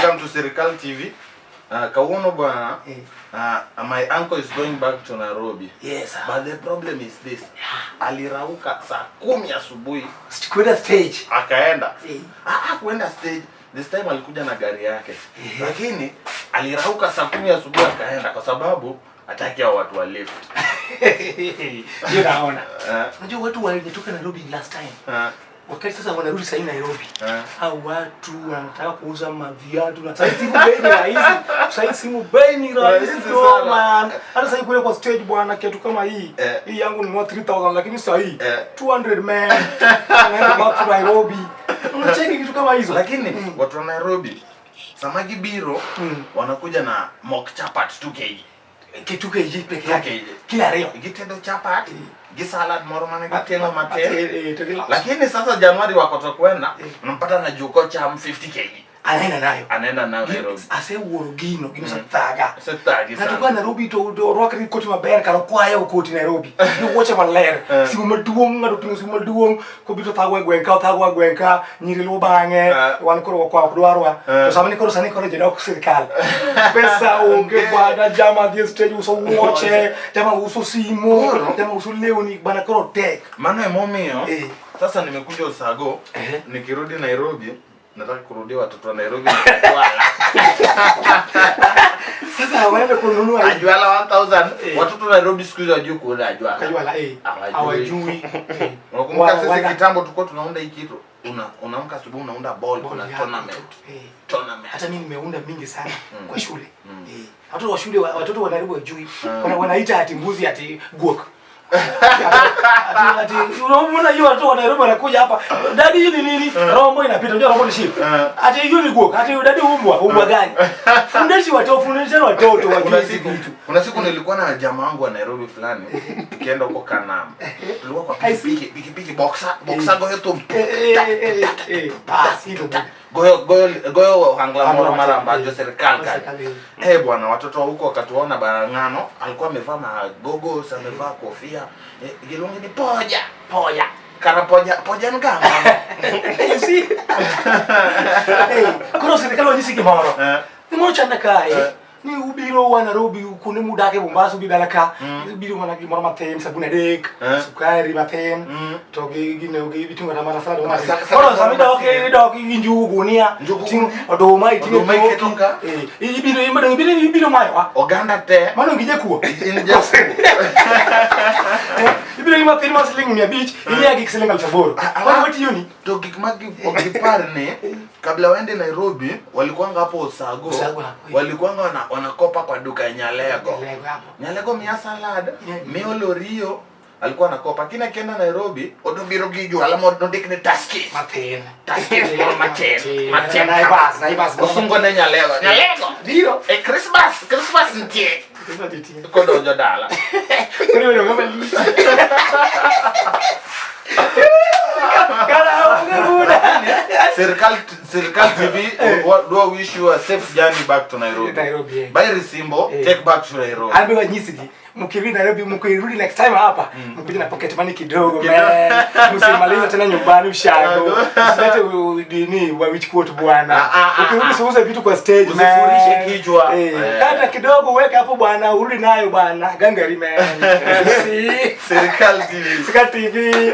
Welcome to Serikal TV. Kawuono bwana, my uncle is going back to Nairobi. Yes, sir. But the problem is this. Alirauka saa 10 asubuhi Kwenda stage. Akaenda. Eh. Ah, kuenda stage. This time alikuja na gari yake. Eh. Lakini alirauka saa 10 asubuhi akaenda kwa sababu hataki hao watu wa lift. Hiyo naona. Eh. Unajua watu walitoka Nairobi last time. Eh. Wakati sasa wanarudi sasa Nairobi. Eh. Hao watu wanataka kuuza maviatu na sasa simu bei ni rahisi. Sasa simu bei ni rahisi Rahisi no sana. Man. Hata sasa kule kwa stage bwana, kitu kama hii. Eh. Hii yangu ni 3000 lakini sasa hii Eh. 200 man. Naenda back to Nairobi. Unacheki kitu kama hizo. Lakini watu wa Nairobi sama gibiro wanakuja na mock chapat 2 kg. Kitu kg peke yake. 2 kg. Kila leo. Gitedo chapat, gi salad moro mane giteng'o matin. Eh, to Lakini sasa Januari wakoto kwenda, Eh. unampata na juko cham 50 kg. Anaenda nayo. Anaenda nayo Nairobi. Asewuoro gino, gino osethaga. Osethagi Ng'ato sana. ka Nairobi to orwakre gi koti maber kar okwayo koti Nairobi. Gi wuoche maler. Eh. Simu maduong', ng'ato oting'o simu maduong', kobiro thago e gweng' ka, othago e gweng' ka, nyiri luwo bang'e, Eh. wan koro ok ok dwarwa. Eh. To sama ni koro sani koro jodok sirkal. Pesa onge Onge. bwana, jama dhi e stage uso wuoche, jama uso simu, Koro. jama uso lewni, bana koro tek. Mano emomiyo Eh. sasa nimekuja Usago, Eh. nikirudi Nairobi nataka kurudia watoto wa Nairobi na Ajwala. Sasa waende kununua Ajwala 1000. Eh. Watoto wa Nairobi siku hizi hawajui kuunda ajwala. Kajwala eh. Hawajui. Hawajui. Eh. Unakumbuka sisi kitambo tulikuwa tunaunda hii kitu. Unaamka asubuhi unaunda ball, Ball kuna yako. tournament. Eh. Tournament. Hata mimi nimeunda mingi sana kwa shule. Eh. Watoto wa shule watoto wa Nairobi wajui. Wanaita ati mbuzi ati guok. Ati unaona hiyo watoto wa Nairobi wanakuja hapa. Daddy, hii ni nini? Rombo inapita, unajua rombo ni sheep. Eh. Ati hiyo ni guok. Ati daddy, umbwa, umbwa gani? Fundishi watoto, fundisheni watoto wajue Kuna hizi siku, vitu. kuna siku nilikuwa na jamaa wangu wa Nairobi fulani, tukienda huko Kanam. Tulikuwa kwa I see. pikipiki, pikipiki boxer, boxer goyo thum. Eh, eh, eh, eh, basi hivyo bwana. Goyo goyo goyo ohangla moro Ohangla mar matin, ambajo eh. serikal ka. Serikal, eh. Eh bwana, watoto wa huko wakatuona bana, ng'ano alikuwa amevaa magogos, amevaa kofia. Eh, giluonge ni poja. Poja. Kara poja, poja en gang'o? You see? Hey, koro sirikal onyisi gimoro. Eh. Gimoro chanda kae. Eh. Ni ubiro wa Nairobi kuonde mudak e Mombasa ubiro dala ka. Ubiro mana gimoro mathin, sabun adek, Eh. sukari mathin, to gi gino gi iting'o kata mana salad matin. Salad Koro sama idok idok gi njugu gunia, Njugu iting'o gunia. oduma iting'o Oduma iketo ka. Eh, ibiro ibiro ibiro ibiro mayowa. Oganda te. Mano gi jakuo. In jakuo. Eh, ibiro gi mathin mar siling 500, imiya gi siling 8,000. Ah, Mano watiyoni. To gik ma ok gipar ni kabla waende Nairobi walikuwanga hapo Usago, Usago hapo, eh. walikuwanga wanakopa kwa duka ya Nyalego. Nyalego hapo. Nyalego mia salad, Yeah. mia lorio alikuwa anakopa. Lakini akienda Nairobi odobiro gi jwala mondik ni Tuskys. Mathin. Tuskys moro matin. Matin. Naivas, Naivas. Osungo ne Nyalego. Nyalego. Biro. E Christmas, Christmas nitie. Christmas nitie. Kodonjo dala. Koro ibedo ng'ama lich. Kara onge muda. Serikal TV do wish you a safe journey back to Nairobi. Nairobi, eh. Buy Risimbo, Eh. take back to Nairobi. An be wanyisigi mkirudi Nairobi, mkirudi next time hapa mkuje na pocket money kidogo Kidogo. man. Msimalize tena nyumbani ushago. Usilete dini wa witch quote bwana. Ah, ah, ah, Ukirudi ah. usiuze vitu kwa stage man. Usifurishe kichwa. Eh, Eh. kata kidogo weka hapo bwana, urudi nayo bwana. Gangari man. See? Serikal TV. Serikal TV.